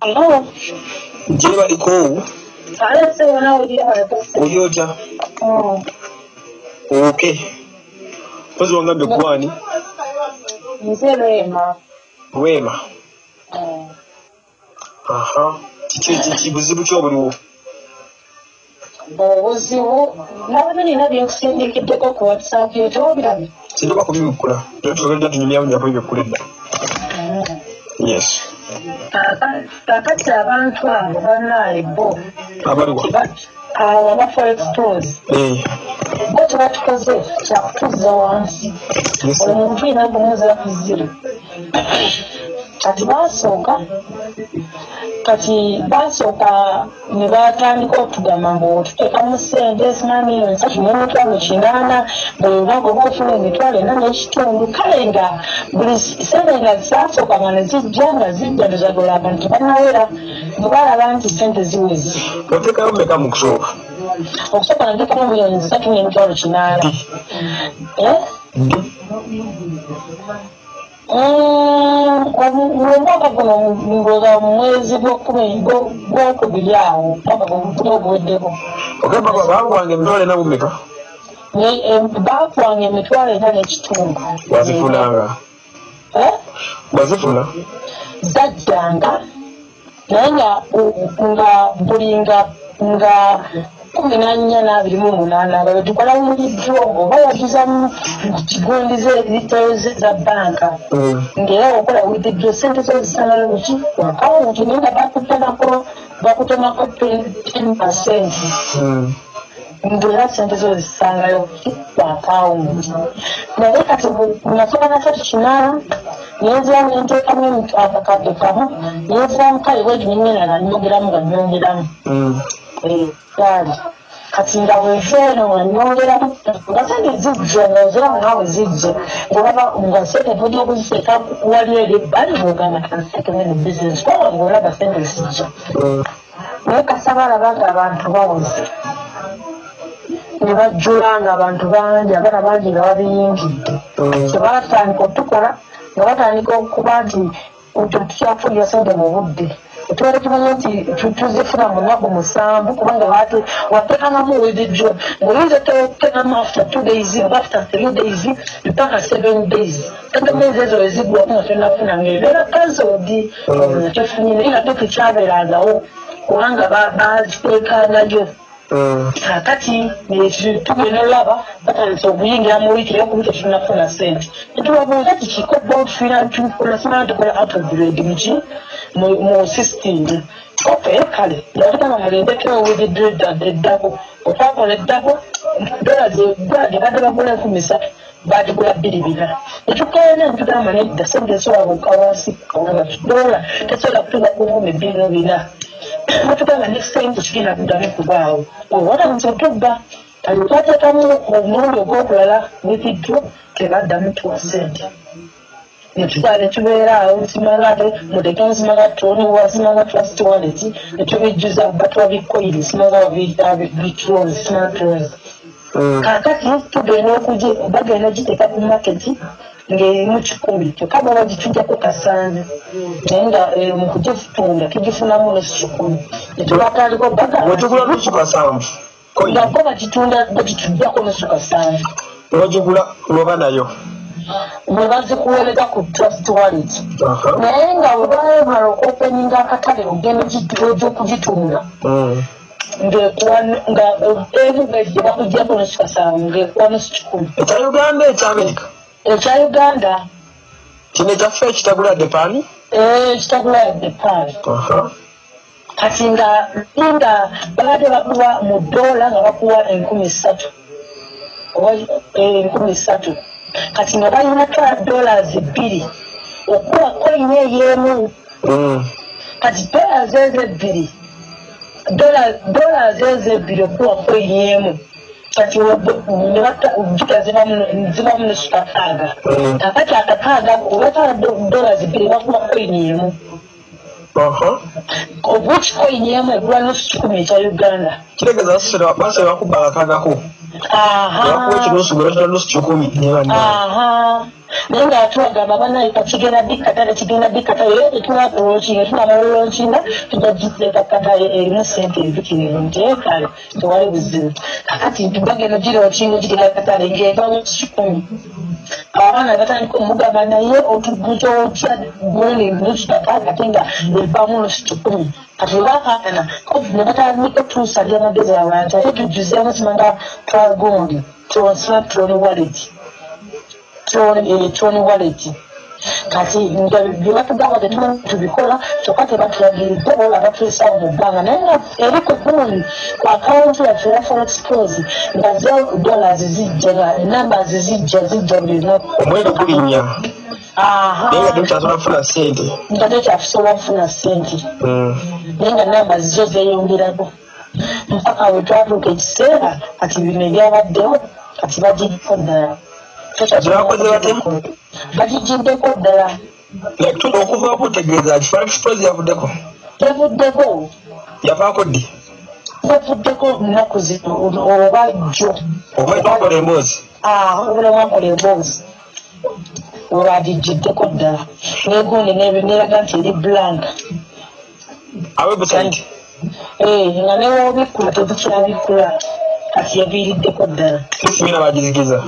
Hello. Gyebaliko. Oli otya? Okay. Mpozi wangambye gwani? Nze Rwema. Rwema. Aha. Kiki buzibu ki obuliwo? Obuzibu nabadde nina byenkusindikiddeko ku WhatsApp yo tewabirabye? Sindoba kubibikkula. Tugenda tunyumyamu nja kubibikkula edda. Yes. Kaakati abantu abo bannaaye bo abaliwa abo aba forex stores bo tebatukoze kyakutuzza wansi. Buli muntu yenna gumuza ku zero. Kati basooka ne batandika okutugamba mbu tuteekamu ssente zina 3,800,000 buli lunaku oba ofuna 4,500. Kale nga buli ssente nga zasooka nga ne zijja nga zijja tuzagola abantu tebannawera ne balaba nti ssente ziweze. Oteekayo mmeka mu kusooka? Okusooka nateekamu 3,800,000. Omwaka guno ndowooza mu mwezi gwokubiri awo mwaka guweddeko. Ogamba baakuwanga 4,000 bumeka? Baakuwanga 4,500. Wazifunanga? Wazifuna? Zajjanga naye nga buli nga 14 28 nga bwe tukola bulijjo oba wagiza mu kigundi z'ebitooze za bbanka ng'era okola withdraw ssente zo zisangana buki ku akawunti naye nga bakutemako 10% ng'era ssente zo zisangayo ku akawunti. Naye kati nasooka na 3,800 nenziramu nenteekamu akakadde kamu nenziramu kale bwegi nengenda nga nnyongeramu nga nnyongeramu. Gaali kati nga bwenfa eno nga nnyongeramu nga ssente zijja nga nziramu naawe zijja ng'olaba nga ssente ojja okuziteeka wali eri ebbali ng'ogamba kanziteekemu eno bizinesi kubanga ng'olaba ssente zijja. Naye kasita balaba nga abantu bawoze ne bajjula nga abantu bangi abaana bangi nga babiyingidde. Kye baatandika otukola nga batandika okuba nti tukyafunira ssente mu budde. Tubeera tumanyi nti tuzifuna mu nnaku 7 kubanga wateekangamu withdraw ng'oyinza oteekamu after 2 days oba after 3 days mpaka 7 days. Ssente mwezi ezo weziggwako nga tonnafuna ng'ebeera cancelled nga tofunye naye nga tekikyabeerangawo kubanga baziteekangayo. Kaakati tugenda olaba batandise okuyingira mu wiiki ey'okubiri tetunnafuna ssente. Netubabuuza kiki ko bo tufiira tukola simala tukola out of grade muki mu system. Okay, kale yatugamba mulindeko withdraw eddako. Otwakola eddako dola gye badde bagula 3,000 baagigula 2,400. Netukeera ne tugamba nedda ssente esobola kukka wansi dola tesobola kutuuka ku 2,400. Batugamba next time tekigenda kuddamu kubaawo. Watandise otubba kati twateekamu omulundi ogw'okulala withdraw tebaddamu tuwa ssente. Netutwala netubeera awo nsimanga ate muteeke nsimanga toni wasimanga trust wallet netubijjuza batuwa bitcoin nsimanga bitron simanga trons. Kaakati tugenda bagenda ogiteeka ku market ng'erimu 100 kyokka bo bagituggyako 7 naye nga mu kugitunda tugifunamu nusu 10 netubatandika obagamba Bw'otugula nusu 7 nga bo bagitunda bagituggyako nusu 7. Lwogigula lw'oba nayo? Bwe bazikuweereza ku trust wallet. Naye nga bwe bamala okwopeninga akatale ogenda okugitunda nga emu gye bakuggyako nusu 7 ng'ekuwa nusu 10. Ekya Uganda ekya Amerika? Ekya Uganda. Kino ekyaffe ekitagula Japan? Ekitagula Japan. Kati nga babadde bakuwa mu ddoola nga bakuwa 3,000 oba 3,000. Kati nga balina twala $2 okuwa koyini ey'emu. Kati dollars ezo ebbiri dollars ezo ebbiri okuwa koyini emu. Kati jjuka zibamu nusu 6. Kaakati akakaaga oba $2 bakuwa koyini emu. Obuki koyini emu egula nusu 10 ekya Uganda. Kitegeeza basera bakubba akakaagako. Bakuwa ekinusu gwe batunda nusu 10. Naye nga atwagamba banaye kigenda dikatale kigenda dikatale era tetulakulonkinga tunamalolonkinga tujja giteeka katale erimu sente ebikirivu nti kale tewali buzibu. Kakati bagenda gironkinga giteeka katale ng'eva 1,000. Abaana batandika omugamba naye otuguza otya gundi nusitaka ate nga evaamu 1,000. Kati bakaana ne batandika otuusalira amagezi abantu ate tujjuzeemu simanga twagundi transfer Tron wallet. Tron wallet. Kati nga bye batugamba tetumanyi tubikola kyokka tebatulagiridde oba batuusaawo mu bbanga naye nga eri ku gundi ku akawunti yaffe ya Forex Pros nga zo dollars zijja nga numbers zijja buli lunaku. Omuwendo gulinnya. Naye nga tekyasobola kufuna ssente. Nga tekyasobola kufuna ssente. Naye nga numbers zo zeeyongerako. Mpaka we twatuuka ekiseera kati bino ebyabaddewo kati bagiddeko ddala. Bakoze batya? Bagigiddeko ddala. Okuvaako otegeeza ki? Forex Pros yavuddeko? Yavuddeko. Yavaako ddi? Yavuddeko nnaku zino oba jjo. Oba twakola emboozi? Oba mwakola emboozi. Webagigiddeko ddala. N'egundi n'eraga nti eri blank. A website? Nga ne w'obikkula tezikyabikula kati yaviiriddeko ddala. Simina bagizikiza?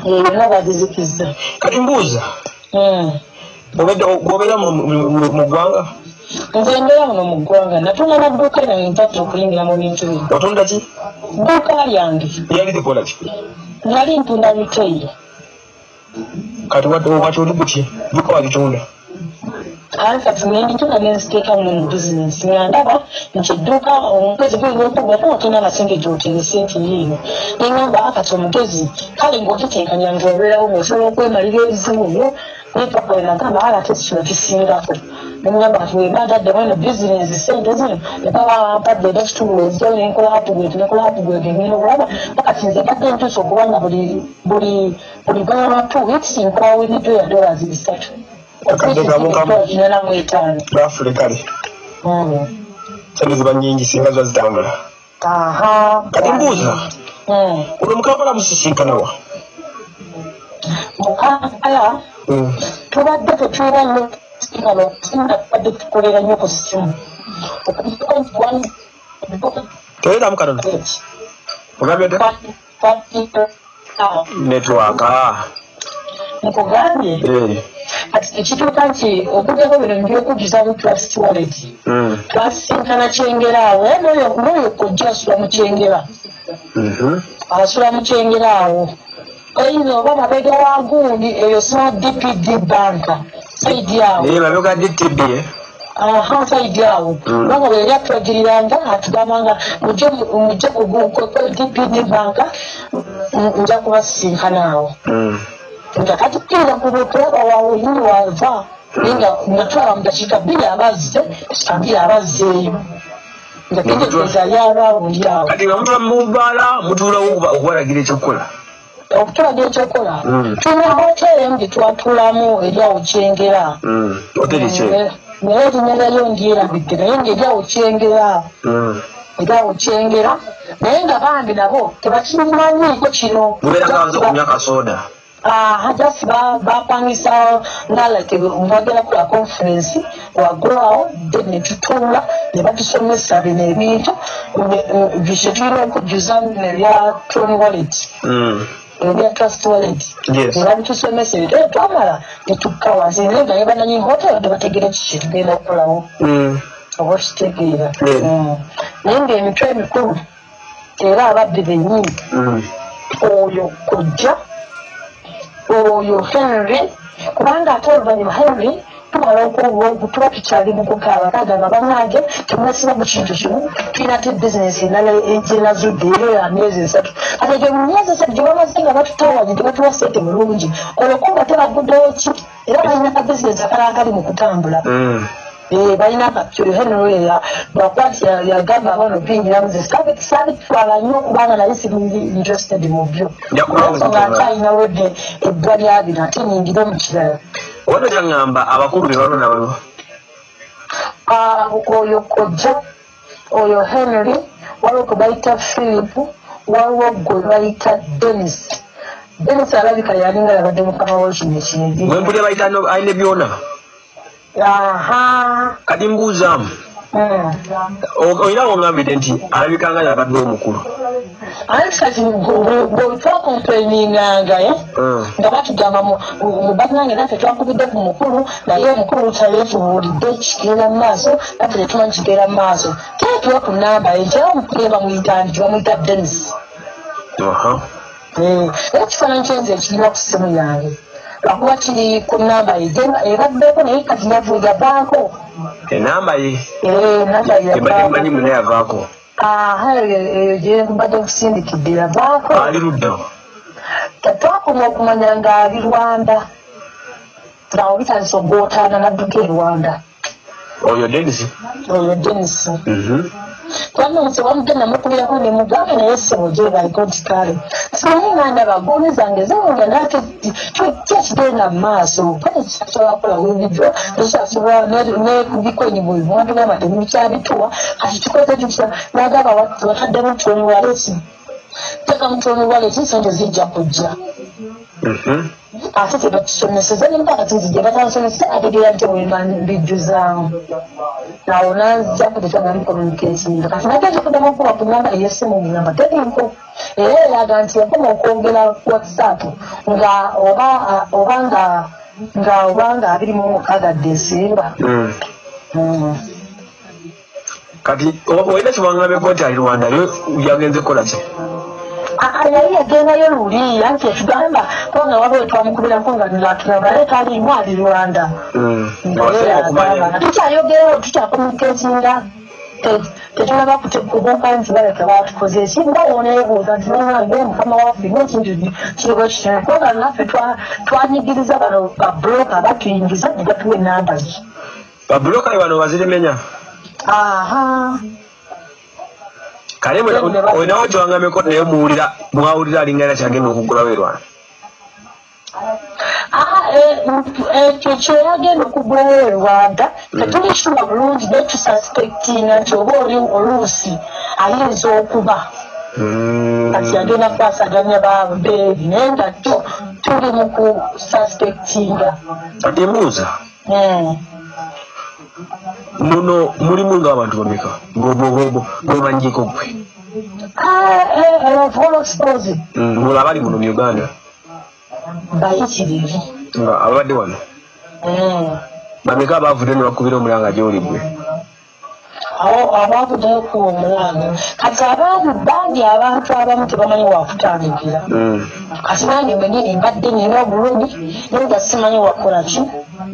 Yonna bagizikiza. Kati mbuuza, bw'obeera mu ggwanga? Nze mbeera muno mu ggwanga natunda na dduuka lyange ntadde okuyingira mu bintu bino. Otunda ki? Dduuka lyange. Lyali likola ki? Nali ntunda retail. Kati kati oli kuki? Dduuka walitunda? Kati nenditunda nenziteeka muno mu bizinensi nga ndaba nti edduuka omugezi guyinza okugwa kuba otolina na ssente gy'oterese nti yiino. Ne ŋŋamba kati omugezi kale ng'ogiteekanya ng'obeerawo ng'osobola okwemalira ebizibu byo naye paka we nagamba ate kino kisingako. Ne ŋŋamba kati bwe mba ntaddemu eno bizinensi ssente zino ne baba bampadde era ekitundu ezijjayo ne nkola upgrade ne nkola upgrade ngenda okulaba kati nze mbadde ntuuse okuba nga buli lwa 2 weeks nkola withdraw ya $300. Akadde kamu kamu. 85. Roughly kale. Sente ziba nnyingi singa ziba zitambula. Kati mbuuza, olwo mu Kampala musisinkana wa? Mu Kampala tubadde tetulina nnyo kusinkana okusinga tubadde tukolera nnyo ku ssimu. Toyeramu katono. Ogambye otya? Network. Nkugambye. Kati ekituuka nti okuggyako bino by'okujjuzamu Trust Wallet. Twasisinkana Kyengera awo era n'oyo kojja asula mu Kyengera. Asula mu Kyengera awo. Oyinza oba mabega wa gundi eyo sima DPD Bank. Saidi awo. Mabega DTB. Saidi awo. Kubanga bwe yali atulagiriranga atugambanga mujje ku DPD Bank nja kubasisinkana awo. Nga katukkiriza kulaba wawe wava naye nga twala mu dakiika 2 abazze 2 abazzeeyo nga tegeeza yalwawundi awo. Kati nga mutula mu bbaala mutuulawo okubalagira ekyokukola? Okutulagira ekyokukola tulina hoteeri emu gye twatuulamu eri awo Kyengera. Hoteeri ki? Naye erinnya lyayo ndyerabidde naye ng'eri awo Kyengera. Eri awo Kyengera naye nga bambi nabo tebakimanyiiko kino. Mubeera nga nze okunywa kasoda. Just bapangisa nga like bagenda kukola conference waggulu awo then ne tutuula ne batusomesa bino ebintu bye tulina okujjuza bino ebya Tron Wallet. Ebya Trust Wallet. Ne babitusomesa ebyo era twamala ne tukka wansi naye nga ne bannannyini hotel tebategeera kiki kye tugenda okukolawo. Oba okitegeera. Naye ng'emitwe emikulu era ababbi bennyini oyo kojja oyo Henry kubanga ate oluvannyuma Henry tumala tuba tukyali mu kukaaba kagamba bannange temwesiba mu kintu kimu tulina ate bizinensi endala gyenazudde era ya myezi 3. Kati egyo mu myezi 3 gye bamaze nga batutaawanye tebatuwa ssente bulungi olwo kumba tebaguddeyo ki era balina ka bizinensi akalala kali mu kutambula. Balina Henry lwakuba nti yagamba abaana okuyingiramu nze saabitwala nnyo kubanga nali siri interested mu byo. Nga nkyalinawo ebbwa lya bino ate nnyingire mu kirala. Wano kyaŋŋamba abakulu be balonda baliwa? Oyo kojja oyo Henry waliwo gwe bayita Philip waliwo gwe bayita Dennis. Dennis alabika yalinga yabadde mukama w'ekino ekintu. Mwempulira bayita alina byona. Aha. Kati mbuuzaamu. Olina wongambidde nti alabika nga yabadde omukulu. Anti kati bwe twakomplaininganga nga batugamba mu bannange naffe twakubidde ku mukulu naye omukulu tayeetubuulidde kigenda mu maaso naffe tetumanyi kigenda mu maaso. Tetuwa ku nnamba ye nti era omukulu ye bamuyita nti bamuyita Dennis. Era ekifaananyi kyenze ekirina ku ssimu yange lwakuba kiri ku nnamba ye ebaddeko naye kati yavaako. Enamba ye? Enamba ye yavaako. Ebadde mmanyi yavaako. Aha, eyo gye mbadde nkusindikidde yavaako. Ali ludda? Twakoma okumanya ng'ali Rwanda. Awo bitandise okugootaana n'adduka e Rwanda. Oyo Dennis? Oyo Dennis. Twanonse wamugenda namukubirako ne mugamba naye ssebo gyebaliko nti kale simanyi nga ndaba gooni zange zawulira nate ki ekigenda mu maaso kale kikyasobola kukola withdraw tekikyasobola nekubikwenyi bwe mwatugamba temukyabituwa kati kikoze tutya n'agamba wataddemu Tron wallet teekamu Tron wallet sente zijja kujja. Ate tebatusomeseza ne mpaka tizijja batansomesa ategeera nti bwe mbijjuzaamu. Awo nanzijjako tetwagamu communicating. Kati nagenza okuddamu okuba ku nnamba ey'essimu ngamba teriiko. Era eraga nti yakoma okwongera WhatsApp nga oba nga 26 December. Kati olina kyewangambeko nti ali Rwanda yo yagenze kukola ki? Yali yagendayo luli anti etugamba kubanga waliwo twamukubirako nga natugamba naye taliimu ali Rwanda. Tukyayogerawo tukyakomunikatinga tetunaba kubuuka nti baleka batukoze eki nga woneebuuza nti nange mukama waffe n'ekintu kiriwo kitone kubanga naffe twanyigiriza bano babuloka batuyingiza ne batuwa enamba ze. Babuloka bano baziremenya? Aha. Kale olinawo kyewangambeko naye mwawulira alinga era kyagenda okuggulawo e Rwanda. Ekyo kyeyagenda okuggulawo e Rwanda tetuli sure bulungi naye tususpectinga nti oba oli oluusi ayinza okuba kati yagenda kukwasaganya babeebi naye nga tuli mu kususpectinga. Kati mbuuza muno mulimu ng'abantu bameka ng'omanyiiko ggwe? Muno abali muno mu Uganda bayitirivu nga ababadde wano bameka abaavudde ne bakubira omulanga gy'oli ggwe? Abaavuddeyo okuba omulanga kati abantu bangi abantu abamu tebamanyi wakutandikira. Kati nange mwennyini mbadde nina obulumi naye nga simanyi wakola ki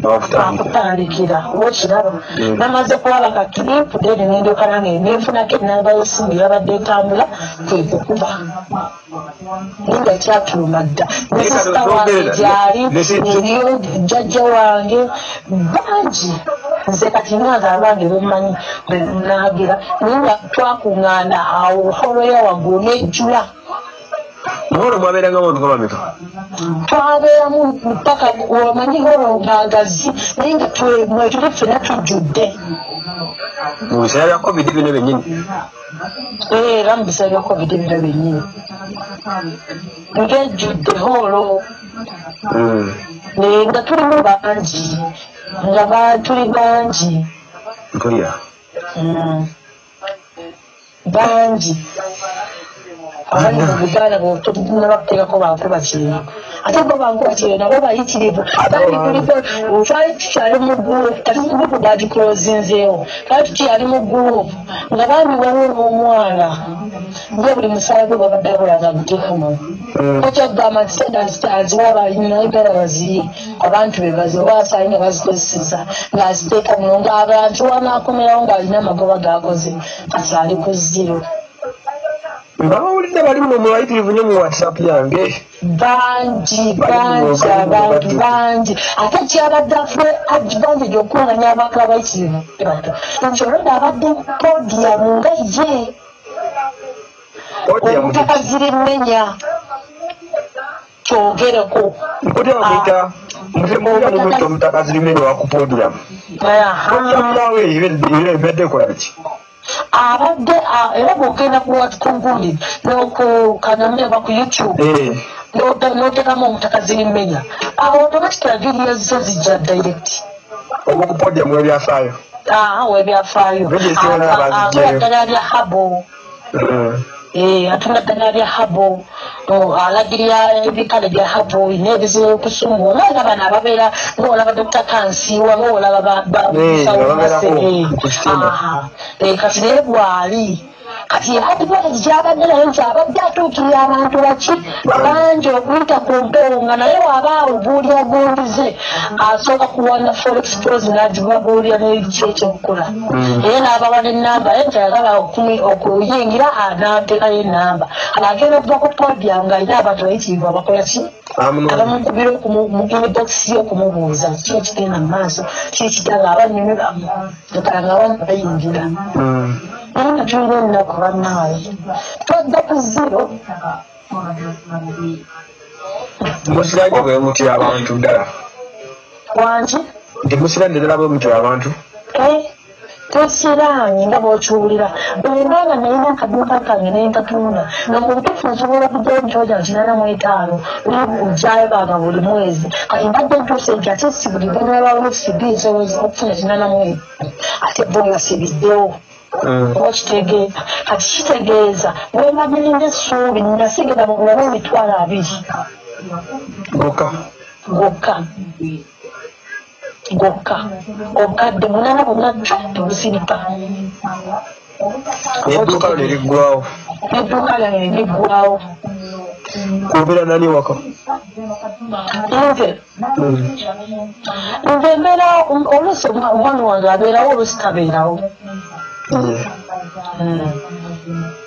wakutandikira oba okiraba. Namaze kulaba ka clip then nendyoka nange nenfunako ennamba y'essimu yabadde etambula kwe kukuba naye nga kyatuluma dda. Ne sisita wange gyali neriyo jjajja wange bangi. Nze kati nganze abange bemmanyi naagira naye nga twakuŋŋaana awo holo ya waggulu n'ejjula. Muholo mwabeerangamu abantu nga bameka? Twabeeramu paka omanyi holo ngagazi naye nga mwetuli ffenna tujjudde. Mu biseera bya COVID bino byennyini? Era mu biseera bya COVID bino byennyini. Ng'ejjudde holo. Nga tulimu bangi. Nga tuli bangi. Mpulira. Bangi. Abali mu Buganda tetunnaba kuteekako bankuba kyeyo. Ate bo bankuba kyeyo nabo bayitirivu. Bali kuliko twali tukyali mu group kati group bagiclosinzeewo. Twali tukyali mu group nga bambi waliwo n'omwana nga buli musaala gwe babadde akola nga aguteekamu. Okyagamba nti sente aziwa bannayuganda baziye abantu be bazi oba asaali nga bazikozesezza ng'aziteeka muno ng'abantu wanaakomerawo ng'alina amagoba g'akoze kati ali ku zero. Mbawulidde bali muno mubayitirivu nnyo mu WhatsApp yange. Bangi bangi abantu bangi ate kyabadde afune advantage okuŋŋaanya abantu abayitirivu bato nti olwedda abadde podium nga ye Omutaka Zirimenya kyogereko. Omutaka Zirimenya wa ku podium. Podium yawe ebadde ekola ki? Abadde era bw'ogenda ku gundi n'okukanamyaba ku YouTube, n'oteekamu Omutaka Zirimenya, awo automatically video zo zijja direct. Oba ku podium w'ebyafaayo. W'ebyafaayo. Video ezisinga akola baziggyeyo. Ddagala lya herbal. Atunda ddagala lya herbal, alagirira ebikale bya herbal n'ebizibu okusumbuwa, nga bano ababeera ng'olaba Dr. Kansiiwa, ng'olaba Musawo ababeerako Mase, ku kitimba. Kati naye bw'ali kati advantage gyabadde nayo nti abadde atuukirira abantu baki bangi okuyita ku mpewo, nga naye waba abuulira gundize asooka kuwana forex pros n'agibabuulira n'eki ekyokukola, era n'abawa n'ennamba ye nti ayagala okuyingira n'ateekayo ennamba. Kati agenda okuva ku podium ng'alina abantu bayitirivu abakola ki, abamukubira mu inbox ye okumubuuza ki ekigenda mu maaso, ki ekitanga abanyumirwa ddala nga abamu bayingira. Naye nga tulina ennaku bannaaye, twadda ku zero. Musiranye bwe mutyo abantu ddala? Wangi? Nti musiradde ddala bwe mutyo abantu? Tosiraanye nga bw'okiwulira. Bwemba nga nalina akaduuka kange nenkatunda, nga mu butuufu nsobola okugyayo emitwalo gyange 85 ojjayo banga buli mwezi. Kati mbadde ntuuse nti ate si buli luvannyuma lwa weeks 2 nsobola okufuna 85, ate bo nga sibiddewo. Oba kitegeeza, kati kitegeeza bwembadde nina essuubi nasigala mu bulamu 20,000. Gokka? Gokka gokka, obukadde 8 bwonna cwa tebusirika. N'edduuka lyo ne liggwawo? N'edduuka lyange ne liggwawo. Kubeera nani waka? Nze nze mbeera, oluusi omwami wange abeerawo, oluusi tabeerawo.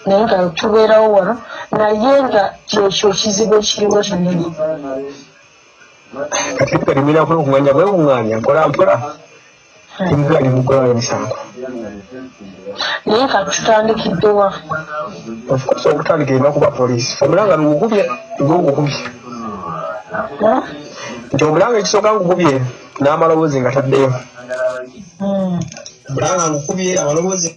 Naye nga tubeerawo wano, naye nga kyekyo kizibu ekiriwo kinene. Kati kati mulina kwekuŋŋaanya bwekuŋŋaanya mpola mpola, temugali muggulawo emisango. Naye ka tutandikiddewa? Of course, okutandika erina kuba poliisi. Omulanga ngukubye, gwe ngukubye. Nti omulanga ekisooka ngukubye n'amaloboozi nga taddeyo. Omulanga ngukubye amaloboozi.